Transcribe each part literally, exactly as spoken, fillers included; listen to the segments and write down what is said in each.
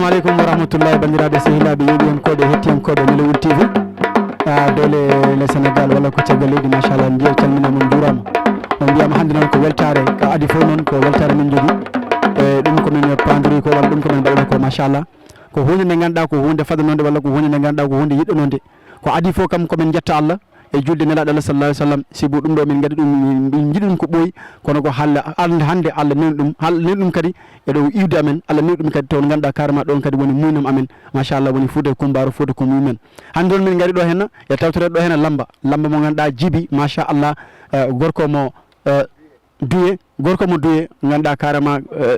Aleykum wa rahmatullahi, banndiraaɓe, sehilaaɓe, yeeɓiyankooɓe, hettiyankooɓe Nelewol T V, ah, doole le Sénégal, walla ko caggal leydi, machallah, mbiya calminama, on njuurama. On mbiyama hannde noon ko weltaare, ka adi fof noon ko weltaare min njogii. E ɗum ko min pandori ko, walla ɗum ko min mbaɗata ko, machallah. Ko huunde nde ngannduɗaa ko huunde fadanoonde, walla ko huunde nde ngannduɗaa ko huunde yiɗɗanoonde. Ko adi fof kam ko min njetta Allah e julde Nelaaɗo Allah sallallahu alaihi wasallam, sibu ɗum ɗo min ngaɗi ɗum, min njiɗi ɗum ko ɓooyi, kono ko halla-, hannde, hannde Allah newni ɗum, hal-, newni ɗum kadi e ɗo iwde amen, Allah newni ɗum kadi toon ngannduɗaa carrément ɗoon kadi woni muynam amen, machallah, woni Fuuta e Kumbaaru, Fuuta ko mum men. Hannde noon min ngari ɗo henna, e tawtoreede ɗo henna Lamba, Lamba mo ngannduɗaa Jibi, machallah, eh, gorko mo, eh, Duye, gorko mo Duye, ngannduɗaa carrément, eh,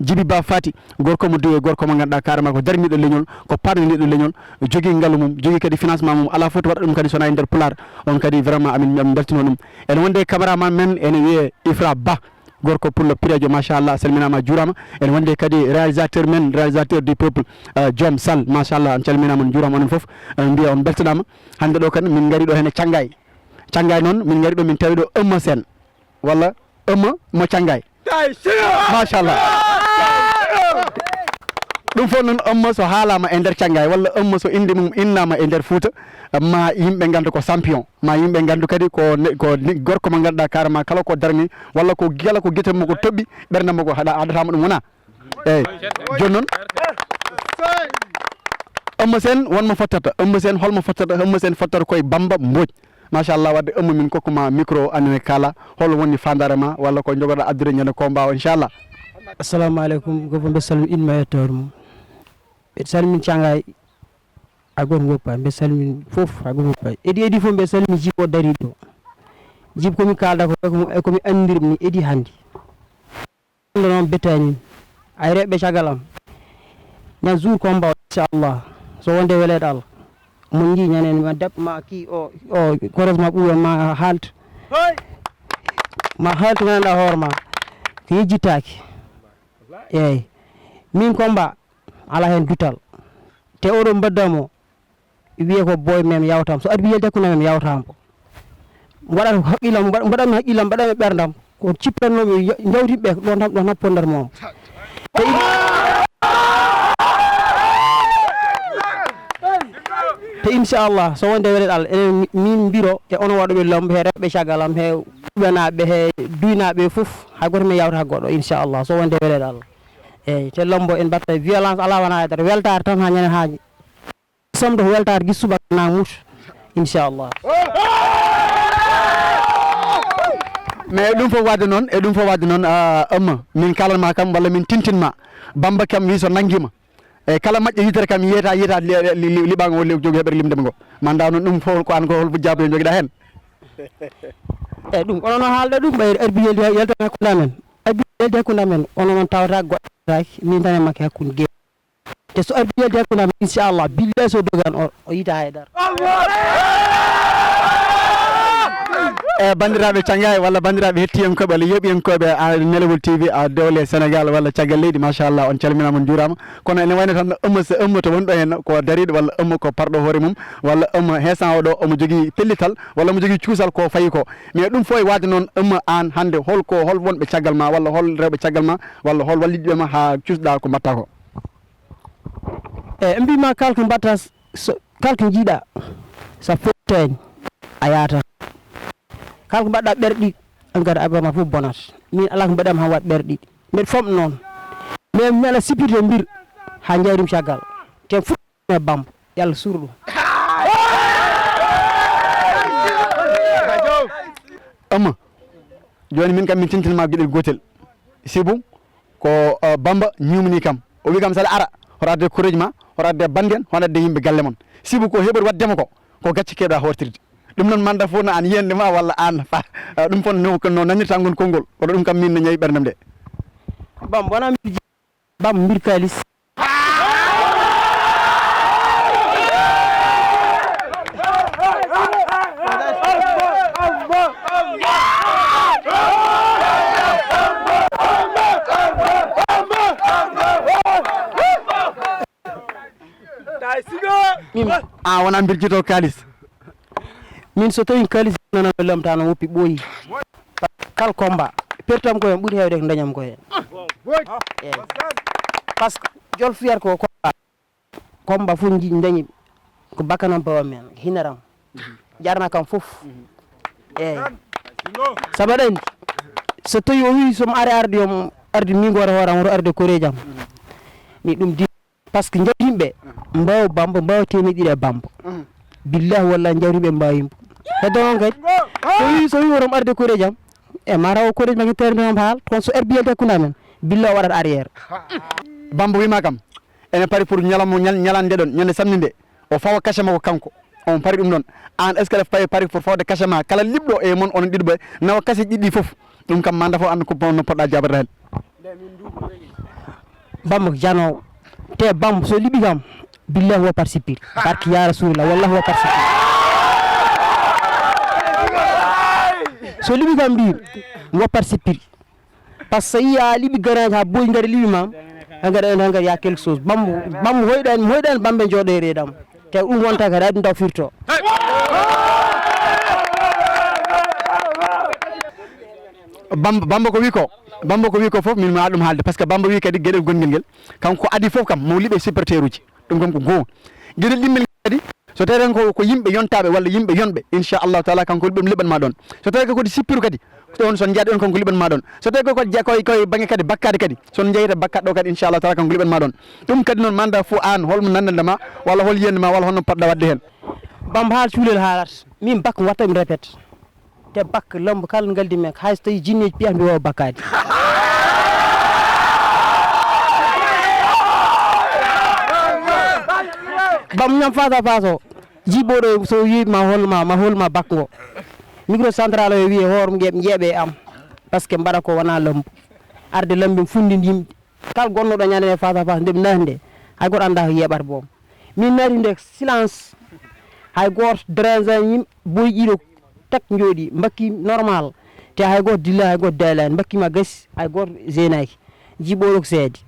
Jibi Ba Fati, gorko mo Duye, gorko mo ngannduɗaa carrément ko darniiɗo leñol, ko paɗaniiɗo leñol, jogii ngalu mum, jogii kadi financement mum, alaa fof to waɗa ɗum kadi so wonaa e nder Pulaar, on kadi vraiment amin, amin mbeltino ɗum. Ene wonde e caméraman men, ene wiyee Ifra Ba, gorko pullo pireejo, machallah, a salminaama, a juuraama. Ene wonde kadi réalisateur men, réalisateur du peuple, eh, Joom Sall, machallah, on calminaama, on njuuraama, onon fof, eh, mbiya on mbeltanaama. Hannde ɗo kadi min ngari ɗo hene Canngaay. Canngaay noon, min ngari ɗo, min tawi ɗo Eumeu Sène. Walla Eumeu mo Canngaay. Machallah. Ɗum fof noon, Eumeu so haalaama e nder Canngaay, walla Eumeu so innde mum innaama e nder Fuuta, ma yimɓe nganndu ko champion, ma yimɓe nganndu kadi ko ne-, ko ni-, gorko mo ngannduɗaa carrément kala ko darni, walla ko kala ko gite mo ko toɓɓi, ɓernde mo ko haɗa, haɗataama ɗum wona. Eeyi. Jooni noon, Eumeu Sène won mo fottata, Eumeu Sène hol mo fottata, Eumeu Sène fottata koye Bamba Mbodj. Machallah, wadde Eumeu min kokkuma micro, an ne kaala, hol woni faandaare ma, walla ko njogoɗaa addude ñande combat o, inchallah. Assalamu aleykum, gofo mbe salmi inma e toor mum. Mbe salmin Canngaay, a goto ngoppa, mbe salmin fof, a goto ngoppa. Edi, edi fof mbe salmi Jibo dariɗo. Jib ko mi kaalda ko, ko mi, ko mi anndirmi edi hannde. Ɗum noon bettaani. Ay rewɓe caggal am. Ñan jour combat o, inchallah. So wonde weleede Allah. Mo ngi ñanen ma deb ma ki o, o, koros ma ɓuuɓe ma halt. Ma halt ngannduɗaa hoore ma. Ko yejjitaaki. Eeyi. Min combat, alaa heen dutal. Te oɗo mbadda mo, wiye ko boy mem yawtam. So arbi yelde hakkunde mem yawtam. Mbaɗat haqqillam, mbaɗ-, mbaɗatmi haqqillam, mbaɗatmi ɓerdam. Ko cippatnoomi ya-, njawtiɓe ɗon tan, ɗon tan pondat mom. Te in-, te inchallah, so wonde weleede Allah, enen mi-, min mbiro e onon waɗuɓe lombo he rewɓe caggal am, he ɓuɓenaaɓe, he duynaaɓe fof, hay gooto mi yawta goɗɗo, inchallah, so wonde weleede Allah. Eeyi, te lombo en mbatta violence alaa wona haydara, weltaare tan haa ñande haa somdo weltaare gis subaka na mut, inchallah. Mais e ɗum fof waɗde noon, e ɗum fof waɗde noon, ah, Amma, min kaalan ma kam walla min tintin ma. Bamba kam wi so nanngii ma. E kala moƴƴo yitere kam yiyata, yiyata li-, li-, li-, liɓaango o le-, jogi heɓere limde ngo. Manda noon ɗum fof ko an ko hol jaabuya jogiɗaa heen? E ɗum, onon no haalɗa ɗum, ɓay arbi yeldi yalta hakkunde amen. Arbi yeldi hakkunde amen, onon noon tawata goɗɗo taaki, min tan e makko hakkunde geɗe. Te so arbi yalti hakkunde amen, inchallah, billahi so dogan o, o yita haydara. E banndiraaɓe Canngaay walla banndiraaɓe hettiyankooɓe walla yeeɓiyankooɓe, a, Nelawol T V, a, Dowle Sénégal walla Caggal Leydi, machallah, on calminaama, on njuuraama. Kono ene wayno tan Amma, so Amma to wonɗo heen ko dariiɗo walla Amma ko parɗo hoore mum walla Amma heesan oɗo omo jogii pellital walla omo jogii cuusal ko fayi ko. Mais ɗum fof e waɗde noon, Amma, aan hannde hol ko, hol wonɓe caggal ma walla hol rewɓe caggal ma walla hol wallidiiɓe ma haa cuusɗaa ko mbaɗtaa ko? Eyi, mbima kala ko mbaɗta s-, so, kala ko jiiɗa, sa fotaani, a yaata. Kala ko mbaɗɗa ɓerɗe ɗiɗi, an kadi abrama fof bonat. Min alaa ko mbaɗam han waɗ ɓerɗe ɗiɗi. Mbeɗa fom noon. Mais mi nana sipirde mbir, haa njayrum caggal. Te fof e Bamba, Yalla suur ɗum. Amma, jooni min kam min tintinma geɗel gootel. Sibu ko, eh, Bamba ñumni kam. O wi kam, "Sala ara, hoto adde kureeji ma, hoto adde bannge en, hoto adde yimɓe galle mon." Sibu ko heɓori waɗdema ko, ko gacce keewɗa hortirde. Ɗum noon manda fof no an yiyande ma walla an fa-, eh, ɗum fof no, no nanirta ngon konngol. Kono ɗum kam min no ñawi ɓerdam de. Bamba, wona mbir ji-, Bamba mbir kaalis. Min, a wona mbirjito kaalis. Min so tawi kaalis nanano lamtano woppi ɓooyi. Kal combat, pertam ko hen ɓuri heewde ko dañam ko hen. Eyi. Parce que Jolf Yar ko combat. Combat fof jiɗi dañi ko bakkanam bawa men hinaram. Jarna kam fof. Eyyi. Sabu aɗa anndi so tawi o wi somi ari arde om arde min goto hooram woto arde koreji am. Mi ɗum di parce que jawdi yimɓe mbawa bambo mbawa temeɗiɗi e bambo. Billahi wallahi jawdi yimɓe mbawa yimbo. Heddo on kadi so wi so wi wotom arde koreji am e mataw o koreji makki termbe on haal kono so arbi yalti hakkunde amen billahi o waɗat arrière. Bambo wima kam ene pari pour ñalamo ñalande ɗon ñande samedi nde o fawa cachet makko kanko on pari ɗum ɗon. An est ce que aɗa pari pari pour fawde cachet ma kala liɓɗo e mon onon ɗiɗo ɓe nawa cachet ɗiɗi fof? Ɗum kam manda fof anda ko no poɗɗa jabarde hen. Bambo jano te bambo so liɓi kam billahi wo participir barki ya rasulullah wallahi wo participir. So liɓi kam mbi wo participir. Par ce que so yii a liɓi garaji ha boyi gari liɓi ma a gari en tan gari ya quelque chose bambo bambo hoyɗani mi hoyɗani bambe jooɗo e reedam. Te ɗum wonta kadi aɗum taw firto. Bambo ko wi ko bambo ko wi ko fof min ma ɗum haalde par ce que bambo wi kadi gueɗel gonguel nguel kanko adi fof kam mo liɓe supporter uji. Ɗum kam ko goo gueɗel ɗimmel kadi so tawi tan ko ko yimɓe yontaɓe walla yimɓe yonɓe inchallahu taala kanko ɗum liɓanma ɗon. So tawi ko kadi sippiru kadi ɗon son jaaɗi on kanko liɓanma ɗon. So tawi ko koye koye bangge kadi bakkade kadi son jeyita bakkat ɗo kadi inchallahu taala kanko liɓanma ɗon. Ɗum kadi noon manda fo an holmo nandandema walla hol yiyandema walla holno poɗɗa wadde hen? Bambo haal cuulel haalat min bakko watta mi répète. Te bakka lambo kala ngaldi men hay so tawi jinneji piyata mbi wawa bakkade. Bam ñam face à face o jiboɗo so yeeɓi ma holma ma holma bakko ngo. Micro central o e wiye hoorem jeeɓe am. Par ce que mbaɗa ko wona lambo arde lambi fundi ndimɗi kala gonnoɗo ñande nde face à face ndeɓe nati nde hay goto anda ko yeɓata boom. Min naati nde silence hay goto dérangani yimɓe boyi ɗiɗo tek jooɗi mbakki normal. Te hay goto dilla hay goto dalani mbakkima gasi hay goto gênaki. Jiɓoɗo ko seedi.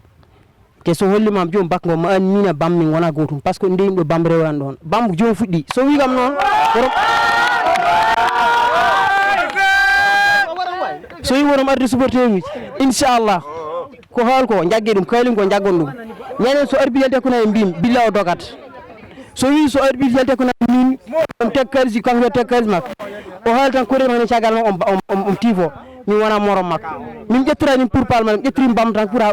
Te so hollima joom bakko ngo ma an mina bam min wona gotum par ce que nde yimɗo bam rewan ɗon bam joom fuɗɗi so wi kam noon. So wi wonom arde supporter uji inchallah. Ko hool ko jagge ɗum kaylim ko jaggon ɗum. Ñanen so arbitre yalti hakkunde e mbim billa o dogat. So wi so arbitre yalti hakkunde e min on teg kalisi kanko teg kalis makko. O haali tan koreji makko ne caggal makko on tifo. Min wona morom makko. Min ƴettira min pour parlement min ƴettiri bam tan pour ha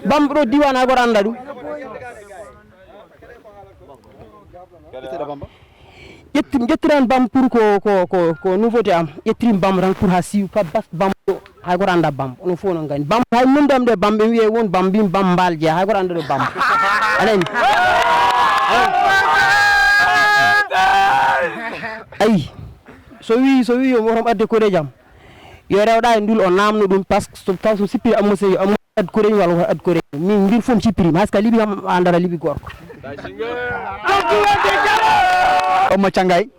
bam ɗo diwan ha goto anda ɗum. Ƴetti ƴettiran bam pour ko ko ko ko nouveauté am ƴettirin bam tan pour ha siw pa bas bam ɗo. Hay goto anda bam onon fof onon gandi bam hay nondam ɗe bam ɓe wiye won bam mbin bam mbal jeeya hay goto anda ɗo bam. Anani ayi so wi so wi yo otom adde koreji am. Yo rewɗa e ndul o namno ɗum par ce que so taw so sippiri ammo sey yo ammo ad koreñi walla ko ad koreñi min mbir fof mi sippirima hay so ka liɓi kam a andata liɓi gorko. Omma Cangay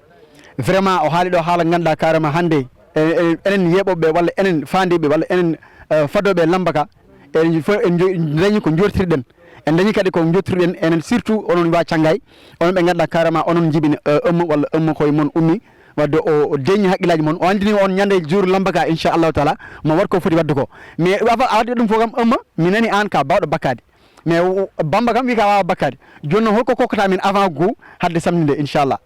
vraiment o haali ɗo haala ganduɗa carrément hande enen yeɓoɓe walla enen fandeɓe walla enen fadoɓe lamba ka enen fof en dañi ko jortirɗen. En dañi kadi ko jottuɗen enen surtout onon wa Cangay onon ɓe ganduɗa carrément onon jibini ëmma walla ëmma koye mon ummi wadde o deñi haqqillaji mon o andini on ñande jour lamba ka inchallahu taala mo wat ko foti wadde ko. Mais avant a wadde ɗum fof kam ëmma mi nani an ka bawɗo bakkade mais bamba kam wi ka wawa bakkade. Joni noon holko kokkata min avant gou hadde samedi nde inchallah?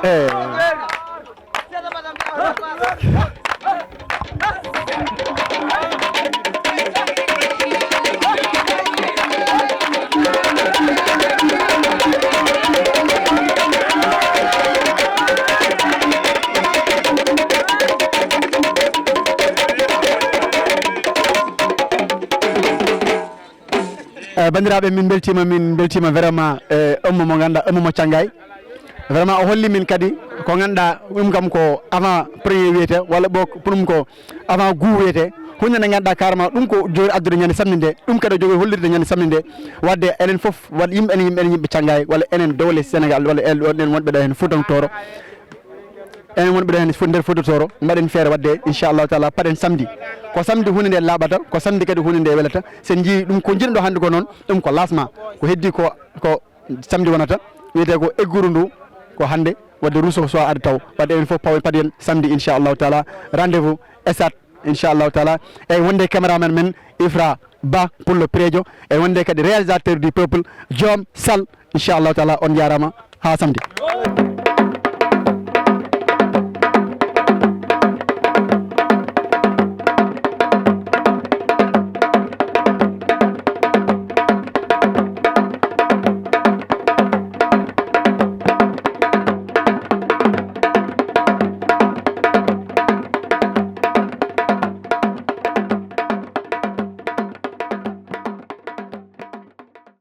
Eh. Eh, banndiraaɓe, min mbeltiima, min mbeltiima vraiment, eh, Ommo mo ngannduɗaa, Ommo mo Canngaay. Vraiment, o holli min kadi ko ngannduɗaa, ɗum kam ko avant premier wiyete, walla boog ɗum ko avant goût wiyete. Huunde nde ngannduɗaa carrément, ɗum ko jogi addude ñande samedi nde, ɗum kadi o jogi hollirde ñande samedi nde. Waɗde enen fof, waɗ yimɓe, enen yimɓe, enen yimɓe Canngaay, walla enen dowle Sénégal, walla en, enen wonɓe ɗo heen Fuuta Tooro. Enen wonɓe ɗo heen fof nder Fuuta Tooro, mbaɗen feere waɗde, inchallahu taala, paɗen samedi. Ko samedi huunde nde laaɓata, ko samedi kadi huunde nde welata. So en njii ɗum ko njiɗen ɗo hannde ko noon, ɗum ko lancement. Ko heddi ko, ko samedi wonata, wiyetee ko egguru ndu, ko hannde, waɗde Rousseau so aada taw. Waɗde enen fof pawen paɗen samedi, inchallahu taala. Rendez-vous stade, inchallahu taala. Eyi, wonde caméraman men, Ifra Ba, Pullo Pirejo. Eyi, wonde kadi réalisateur du peuple, Joom Sall. Inchallahu taala, on njaaraama. Haa samedi.